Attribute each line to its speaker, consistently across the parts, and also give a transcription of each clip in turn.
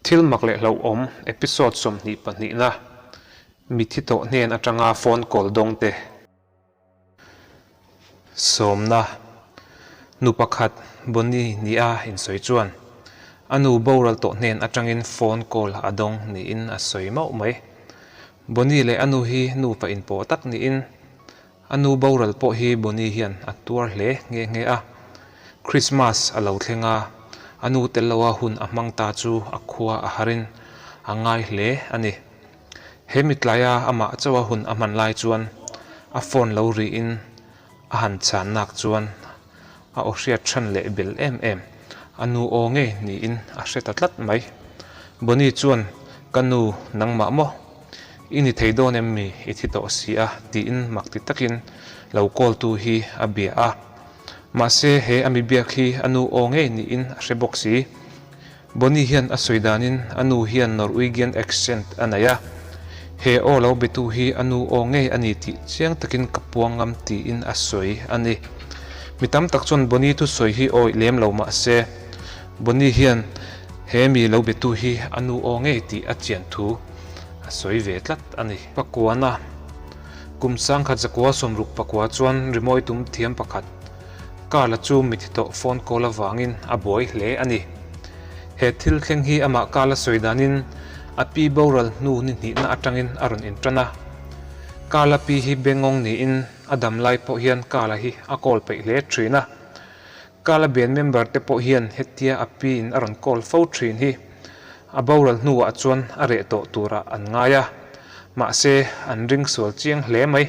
Speaker 1: Thil mak leh hlauhawm episode 22 na mithi tawh hnen atanga phone call dawng te. Sawmna, Nu pakhat Bonnie nia insawi chuan a nu boral tawh hnen atangin phone call a dawng niin a sawi mauh mai. Bonnie leh a nu hi nupa inpawh tak niin A nu boral pawh hi Bonnie hian a tuar hle nghe nghe a. Christmas a lo thleng a, a nu tel loa hun a hmang ta chu a khua a harin a ngai hle a ni. He mitlaia amah chauha hun a hman lai chuan a phone lo rihin a han chhan nak chuan a aw hriat hran leh bel em em. A nu aw ngei niin a hre ta tlat mai. Bonnie chuan, Ka nu, nangmah maw? I ni thei dawn em mi? I thi tawh si a, tiin mak ti takin lo call tu hi a bia a. Mahse, he a mi biak hi a nu aw ngei niin a hre bawk si. Bonnie hian a sawi danin a nu hian Norwegian accent a nei a, he aw lo betu hi a nu aw ngei a ni tih chiang takin ka puang ngam tiin a sawi a ni. Mi tam tak chuan Bonnie thusawi hi awih lem lo mah se, Bonnie hian he mi lo betu hi a nu aw ngei tih a chian thu a sawi ve tlat a ni. Pakuana, Kum 1969 chuan rimawi tum thiam pakhat Carl-a chu mithi tawh phone call avangin a buai hle a ni. He thil thleng hi amah Carl-a sawi danin a pi boral hnu ni hnihna atangin a rawn intan a. Carl-a pi hi bengawng niin a dam lai pawh hian Carl-a hi a call peih hle thin a. Carl-a band member te pawh hian hetia a pi in a rawn call fo thin hi a boral hnuah chuan a reh tawh turah an ngai a. Mahse, an ring sual chiang hle mai.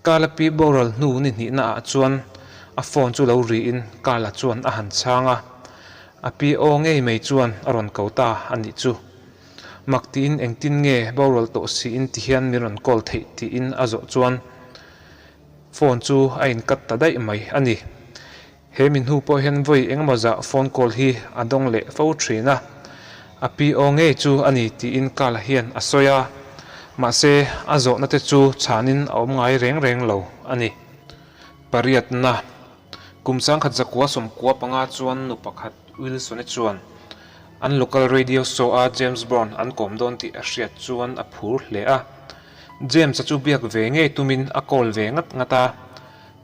Speaker 1: Kala pi boral hnu ni hnihna ah chuan a phone chu lo riin Kala chuan a han chhang a, a pi aw ngei mai chuan a rawn ko ta a nih chu. Mak tiin engtin nge boral tawh siin ti hian min rawn call theih tiin a zawh chuan phone chu a in cut ta daih mai a ni. He mi hnu pawh hian vawi engemaw zah phone call hi a dawng leh fo thin a, a pi aw ngei chu a ni tiin Kala hian a sawi a, mahse a zawhna te chu chhanin a awm ngai reng reng lo a ni. Pariatna, Kum 1995 chuan nu pakhat Wilson-i chuan an local radio show-a James Brown an kawm dawn tih a hriat chuan a phur hle a, James-a chu biak ve ngei tumin a call ve ngat ngat a,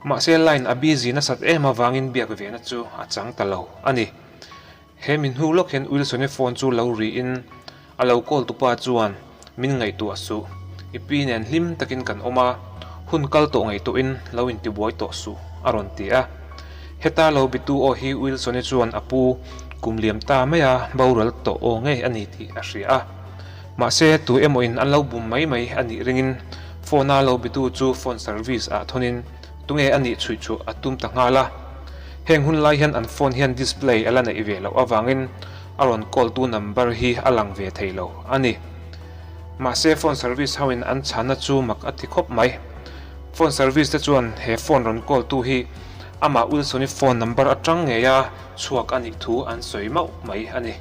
Speaker 1: Mahse line a busy nasat em avangin biak vena chu a chang ta lo a ni. He mi hnu lawk hian Wilson-i phone chu lo riin a lo call tupa chuan min ngaihtuah suh, i pi nen hlim takin kan awm a, hun kal tawh ngaihtuahin lo intibuai tawh suh a rawn ti a. Heta lo bitu aw hi Wilson-i chuan a pu kum liam ta mai a boral tawh aw ngei a ni tih a hria a. Mahse tu emawin an lo bum mai mai a nih ringin Phone-a lo bitu chu phone service ah thawnin tunge a nih chhuih chu a tum ta nghal a. Heng hun lai hian an phone hian display a la neih ve loh avangin a rawn call tu number hi a lang ve thei lo a ni. Mahse phone service ho in an chhana chu mak a ti khawp mai. Phone service te chuan he phone rawn call tu hi amah Wilson-i phone number atang ngeia chhuak a nih thu an sawi mauh mai a ni.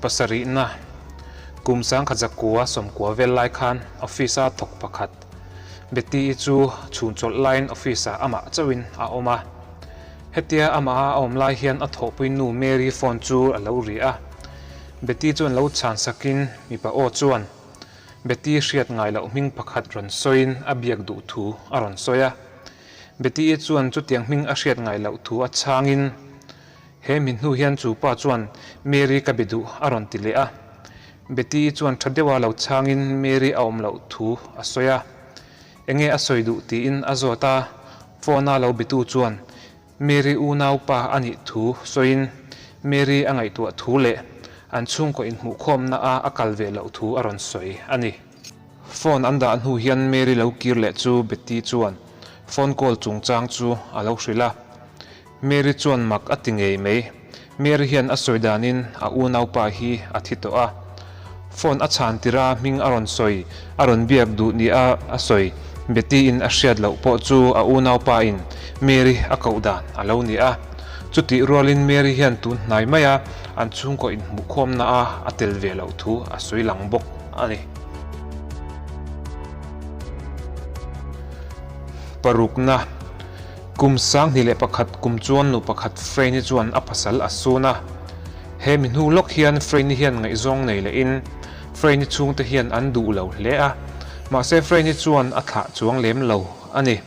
Speaker 1: Pasarihna, Kum 1990 vel lai khan office-a thawk pakhat, Betty-i chu chhun chawlh laiin office-ah amah chauhin a awm a. Hetia amaha a awm lai hian a thawhpui nu Mary phone chu a lo ri a. Betty chuan lo chhan sakin mipa aw chuan Betty hriat ngai loh hming pakhat rawn sawiin a biak duh thu a rawn sawi a. Betty-i chuan chutiang hming a hriat ngai loh thu a chhangin, He mi hnu hian chu pa chuan Mary ka be duh a rawn ti leh a. Betty-i chuan tha deuha lo chhangin Mary a awm loh thu a sawi a. Enge a sawi duh tiin a zawt a, phone-a lo betu chuan Mary unaupa a nih thu sawiin Mary a ngaihtuah thu leh an chhungkaw inhmuhkhawmna a a kal ve loh thu a rawn sawi a ni. Phone an dah hnu hian Mary lo kir leh chu Betty chuan phone call chungchang chu a lo hrilh a. Mary chuan mak a ti ngei mai. Mary hian a sawi danin a unaupa hi a thi tawh a. Phone a chhan tira hming a rawn sawi, a rawn biak duh nia a sawi. Betty-in a hriat loh pawh chu a unaupa in Mary a koh dan a lo ni a. Chutih rualin Mary hian tun hnai maia an chhungkaw inhmuhkhawmna a a tel ve loh thu a sawi lang bawk a ni. Parukna. Kum 2001 kum chuan nu pakhat Freyni chuan a pasal a sun a. He mi hnu lawk hian Frayne hian ngaihzawng nei lehin Frayne chhungte hian an duh lo hle a, mahse Frayne chuan a thlah chuang lem lo a ni.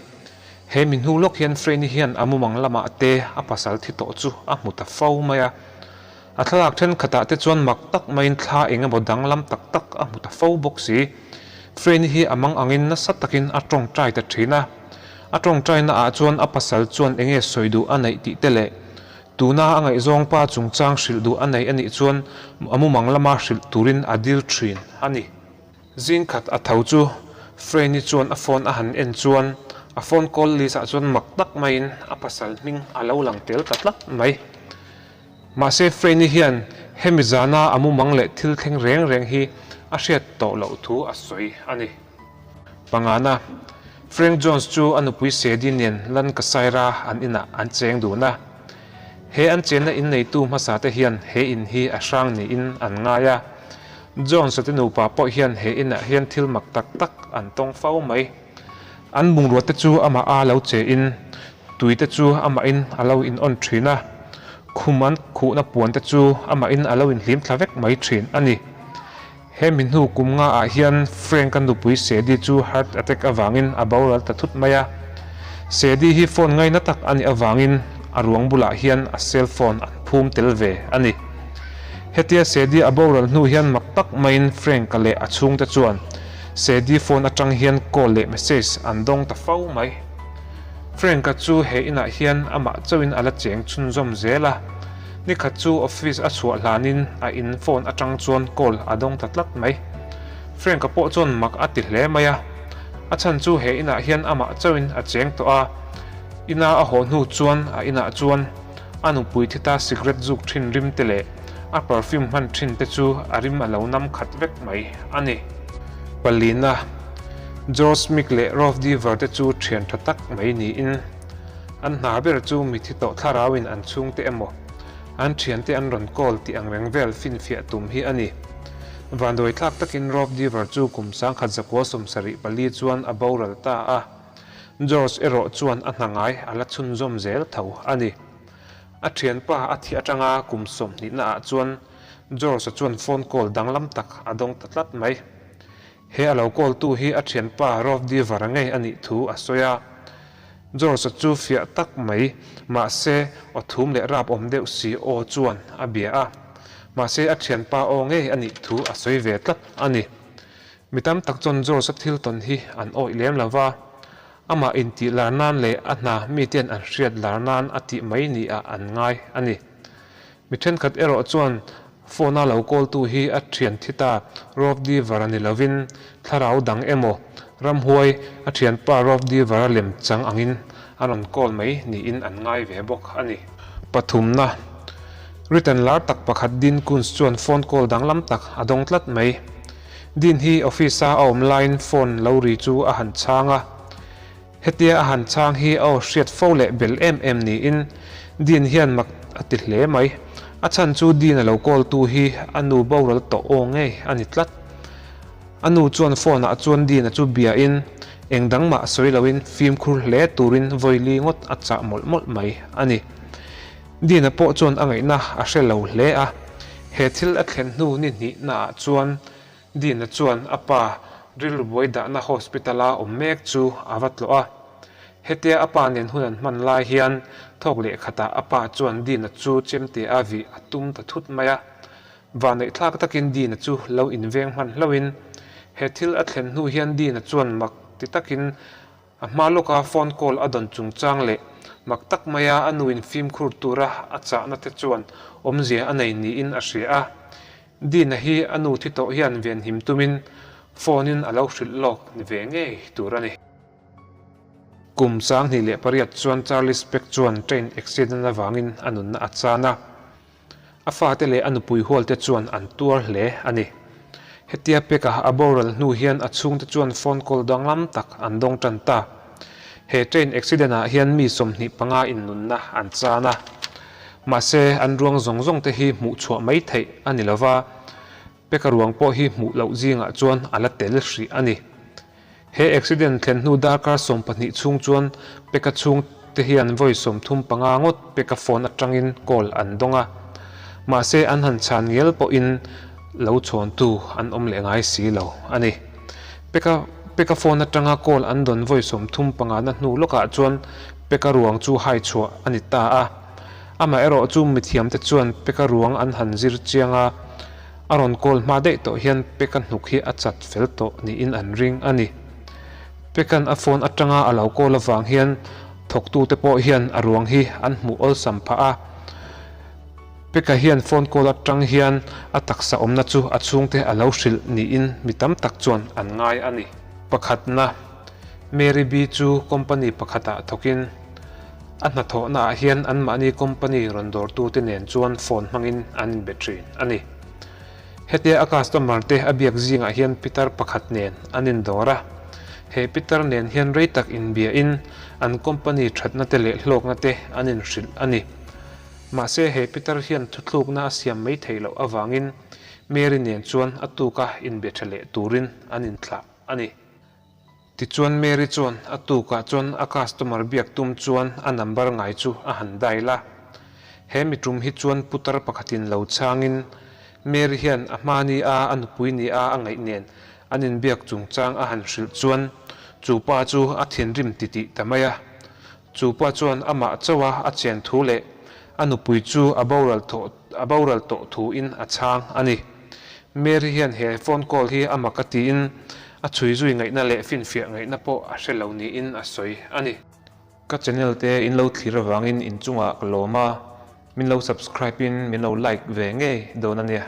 Speaker 1: He mi hnu lawk hian Frayne hian a mumang lamah te a pasal thi tawh chu a hmu ta fo mai a. A thlalak thenkhatah te chuan mak tak maiin thla eng emaw danglam tak tak a hmu ta fo bawk si. Frayne hi a mang angin nasa takin a tawngtai ta thin a. A tawngtaina ah chuan a pasal chuan enge sawi duh a neih tih te leh Tuna a ngaihzawng pa chungchang hrilh duh a nei a nih chuan a mumang lama hrilh turin a dil thin a ni. Zing khat a tho chu Frayne chuan a phone a han en chuan a phone call list ah chuan mak tak maiin a pasal hming a lo lang tel ta tlat mai. Mahse Frayne hian hemi zana a mumang leh thil thleng reng reng hi a hriat tawh loh thu a sawi a ni. Pangana, Frank Jones chu a nupui Sadie nen Lancashire-a an inah an cheng dun a. He an chenna in neitu hmasa te hian he in hi a hrang niin an ngai a. Jones-a te nupa pawh hian he inah hian thil mak tak tak an tawng fo mai. An bungrua te chu amah a lo che in, tui te chu amahin a lo in on thin a, khum an khuhna puan te chu amahin a lo inhlim thla vek mai thin a ni. He mi hnu kum nga ah hian Frank-a nupui Sadie chu heart attack avangin a boral ta thut mai a. Sadie hi phone ngaina tak a nih avangin a ruang bulah hian a cell phone an phum tel ve a ni. Hetia Sadie a boral hnu hian mak tak maiin Frank-a leh a chhungte chuan Sadie phone atang hian call leh message an dawng ta fo mai. Frank-a chu he inah hian amah chauhin a la cheng chhunzawm zel a. Nikhat chu office a chhuah hlanin a in phone atang chuan call a dawng ta tlat mai. Frank-a pawh chuan mak a ti hle mai a. A chhan chu he inah hian amah chauhin a cheng tawh a. Ina a haw hnu chuan a inah chuan a nupui thita cigarette zuk thin rim te leh a perfume hman thin te chu a rim a lo nam khat vek mai a ni. Palina, George Meek leh Rolf Deaver te chu thian tha tak mai niin An hna ber chu mithi tawh thlarauin an chhungte emaw, an thiante an rawn call tih ang reng vel finfiah tum hi a ni. Vanduai thlak takin Rob Deaver chu kum 1974 chuan a boral ta a, George erawh chuan a hna ngai a la chhunzawm zel tho a ni. A thianpa a thih atanga kum sawmhnihna ah chuan George-a chuan phone call danglam tak a dawng ta tlat mai. He a lo call tu hi a thianpa Rob Deaver-a ngei a nih thu a sawi a. George-a chu fiah tak mai, mahse aw thum leh rap awm deuh si aw chuan a bia a. Mahse a thianpa aw ngei a nih thu a sawi ve tlat a ni. Mi tam tak chuan George-a thil tawn hi an awih lem lo va, amah intih lar nan leh a hna mite'n an hriat lar nan a tih mai ni-ah an ngai a ni. Mi thenkhat erawh chuan phone-a lo call-tu hi a thian thi ta Rolf Deaver-a ni lovin thlarau dang emaw ramhuai a thianpa Rolf Deaver-a lem chang angin a rawn call mai niin an ngai ve bawk a ni. Pathumna, Written lar tak pakhat Dean Koontz chuan phone call danglam tak a dawng tlat mai. Dean hi office-a a awm laiin phone lo ri chu a han chhang a. Hetia a han chhang hi a aw hriat fo leh bel em em niin Dean hian mak a ti hle mai. A chhan chu Dean a lo call tu hi a nu boral tawh aw ngei a ni tlat. A nu chuan phone ah chuan Dean a chu bia in eng dang mah sawi loin fimkhur hle turin vawili ngawt a chah mawlh mawlh mai a ni. Dean a pawh chuan a ngaihna a hre lo hle a. He thil a thlen hnu ni hnihna ah chuan Dina chuan a pa rilru buai dahna hospital-a awm mek chu a va tlawh a. Hetia a pa nen hun an hman lai hian thawk leh khatah a pa chuan Dina chu chemte a vih a tum ta thut mai a. Vanneihthlak takin Dina chu lo inveng hman hlauhin he thil a thlen hnu hian Dina chuan mak ti takin A hma lawka phone call a dawn chungchang leh mak tak maia a nuin fimkhur tura a chahna te chuan awmzia a nei niin a hria a. Dina hi a nu thi tawh hian venhim tumin phone in a lo hrilh lawk ni ve ngei tur a ni. Kum 2008 chuan Charlie Speck chuan train accident avangin a nunna a chan a. A fate leh a nupui hualte chuan an tuar hle a ni. Hetia peka a boral hnu hian a chhungte chuan phone call danglam tak an dawng tan ta. He train accident ah hian mi 25 in nunna an chan a. Mahse, an ruang zawng zawng te hi hmuh chhuah mai theih a ni lova, peka ruang pawh hi hmuh loh zingah chuan a la tel hrih a ni. He accident thlen hnu darkar 12 chhung chuan Peka chhungte hian vawi 35 ngawt Peka phone atangin call an dawng a. Mahse an han chhan ngial pawhin lo chhawntu an awm leh ngai si lo a ni. Peka Peka phone atanga call an dawn vawi 35 na hnu lawkah chuan Peka ruang chu hai chhuah a ni ta a. Amaherawh chu mithiamte chuan Peka ruang an han zir chiang a, a rawn call hma daih tawh hian Peka hnuk hi a chat fel tawh niin an ring a ni. Peka'n a phone atanga a lo call avang hian thawktute pawh hian a ruang hi an hmuh awlsam phah a. Peka hian phone call atang hian a taksa awmna chu a chhungte a lo hrilh niin mi tam tak chuan an ngai a ni. Pakhatna, Mary B chu company pakhatah thawkin a hnathawhnaah hian anmahni company rawn dawrtute nen chuan phone hmangin an inbe thin a ni. Hetia a customer te a biak zingah hian pitar pakhat nen an indawr a, he pitar nen hian rei tak inbiain an company thatna te leh hlawkna te an inhrilh a ni. Mahse he pitar hian thuthlukna a siam mai theih loh avangin Mary nen chuan a tuka inbe tha leh turin an inthlah a ni. Tichuan Mary chuan a tukah chuan a customer biak tum chuan a number ngai chu a han dial a. He mi tum hi chuan putar pakhatin lo chhangin Mary hian a hma ni a a nupui ni a a ngaih nen an inbiak chungchang a han hrilh chuan chu pa chu a thinrim titih ta mai a. Chu pa chuan amah chauha a chen thu leh a nupui chu a boral thawh a boral tawh thuin a chhang a ni. Mary hian he phone call hi a mak a tiin a chhui zui ngaihna leh finfiah ngaihna pawh a hre lo niin a sawi a ni. Ka channel te in lo thlir avangin inchungah ka lawm a, min lo subscribe in min lo like ve ngei dawn a nia.